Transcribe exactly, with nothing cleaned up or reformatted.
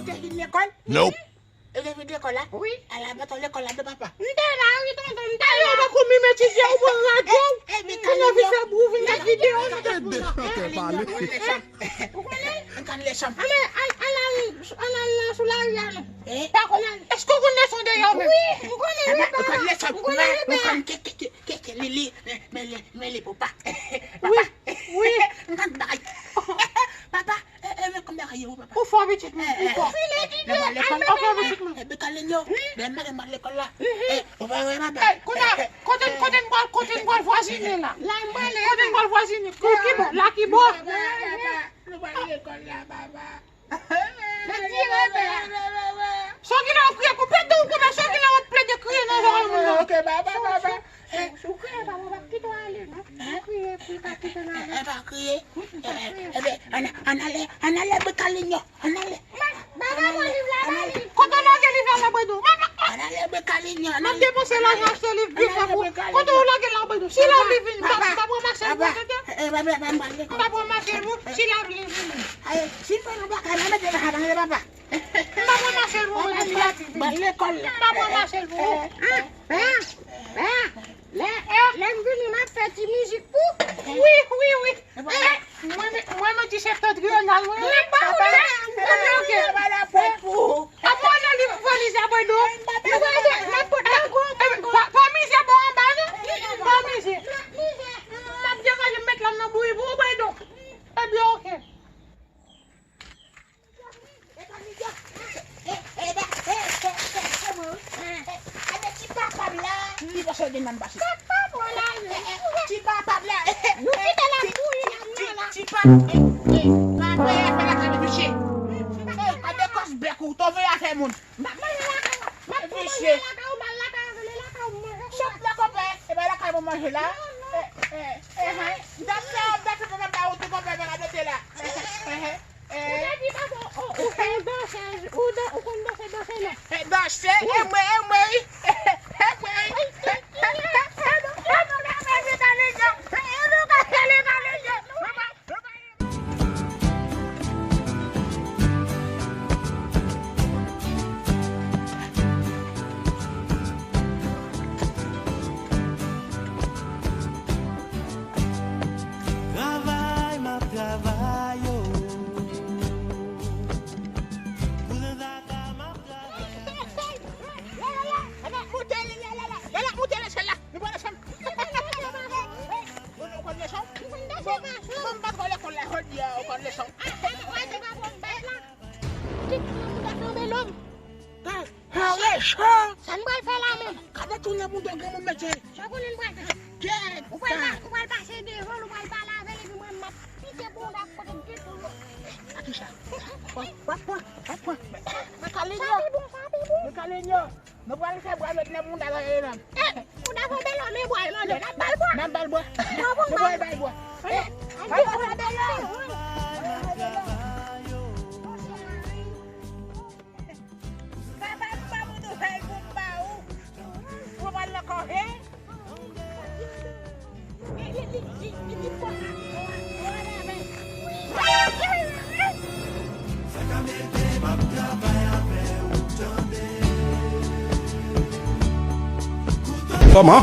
Ou te vin lekòl? Nope. Ou te vin lekòl la? Wi. Ala, mèt lekòl la de papa. M te la, wi, tonton, m te la. Yo, bako mimetizye, ou pran radyo. Eh, eh, eh, ou vin nan vin fè bou, vin fè videyo, vin fè bou. Ou konnen? Ann ale nan sou lari a, non. Eh? Pa konnen. Èske w konn leson deyò menm? Wi, m konnen, wi, papa. Ou konn leson? M konnen, wi, papa. Ke, ke, ke, ke, ke, li, li, men, men, men, li, papa. Wi, wi. M konn bagay. Papa, eh, eh, men kòman bagay yo, papa? Ou fò, pitit mwen, ou fò. Fini etidye, al mete la. Ok, pitit mwen. Eh, Bekalinyo, demen m al lekòl la. Eh, ou pa wè, papa? Eh, kounye a, kote, kote n pral, kote n pral vwazine la? La, m prale. Kote n pral vwazine? Ki bò? La ki bò? Papa, papa, nou pral lekòl la, papa. Sa w genlè w kriye, koupe dan w, koupe, sa w genlè w ap plede kriye nan zòrèy moun nan. Ok, papa, papa. Si w kriye, papa, m ap kite w ale, non. Ou kriye, epi w pa kite m ale. Eh, pa kriye. Eh, eh, eh, ann, ann ale, ann ale, Bekalinyo, ann ale. Papa, pran liv la, ba li. Kote w lage liv la, Labredo? Ann ale, Bekalinyo, ann ale. M ap depanse lajan achte liv, byen fè pou. Kote w lage Labredo? Si lè w li vini, m pa, m pa pran mache l pou tete. Eh, papa, papa, m pral lekòl. M pa pran mache l pou, si lè w li vini. Ay, si m fè yon bagay, mwen mete nan kabann papa. M pa pran mache l pou mwen, depi la ti vini. Ban lekòl la. M pa pran mache l pou ou. Eh, eh, eh, lè, lè m vini, m ap fè ti mizik pou. Wi, wi, wi. Eh, mwen, mwen, mwen, ti chèf tantriyonal, mwen. M ap ba ou la. Ok, ok. Ba la pòt pou ou. Ap mwen nan liv valiz la, bòy do. Nou gade, nan pòt la. Eh, pa, pa mize bò anba, non. Pa mize. M ap degaje m met lòm nan bouyi pou ou, bòy do. Ebyen, ok. E pa Miguel. E, e, e, e, e, e, e, mwen, wi. E, e, ti papa m la, li panse gen nan pase. Papa m la, e, e, ti papa m la, e, e, nou kite la bouyi la, ti, ti, ti papa, e, e, papa a fè lakay li biche. E, a de kòs bèk ou, to veye afè moun. M ap manje lakay ou, m ap manje lakay ou, m al lakay ou, vele lakay ou, m manje. Sot la, konpè, e pa lakay pou manje la. E, e, e, e, m t ap fè, m t ap fè, m t ap ba ou tou, konpè, pa ka dote la. E, e, e. Ou te di papa, ou, ou, ou se yon dansèz, ou dan-, ou konn danse, danse non. E, danse, e mwen, e mwen, wi. E mwen, wi. Travay, m ap travay, o. Kouzen Zaka, m ap travay avè w. Moute li, la, la, la, la, la, moute leson la. Nou pran leson. Ou, ou konn leson? Bon, bon, m pa t wè lekòl la jodi a, ou konn leson. Kit nan mouda tonbe lòm. Pare chan! Sa n pral fè la menm? Gade tou nan mouda granmoun mesye. Sa w konnen n pral fè? Kèt! Ou pral pa-, ou pral pase devan l, ou pral pale avè l, epi mwen, m ap pike pou w, m ap kote m pike pou w. A kisa? W ap pran, w ap pran. Mwen kale nyo. Sa pi bon, sa pi bon. Mwen kale nyo. Nou pral fè bwa met nan mouda la, e nan. Eh, mouda tonbe lòm, e bwa, e nan, n ap ba l bwa. N ap ba l bwa. Bwa pou nou ba l bwa. Eh, al di pou l ba l bwa. Papa, m pa moute fèy pou m ba ou. Ou pral nan kòve? Kòman?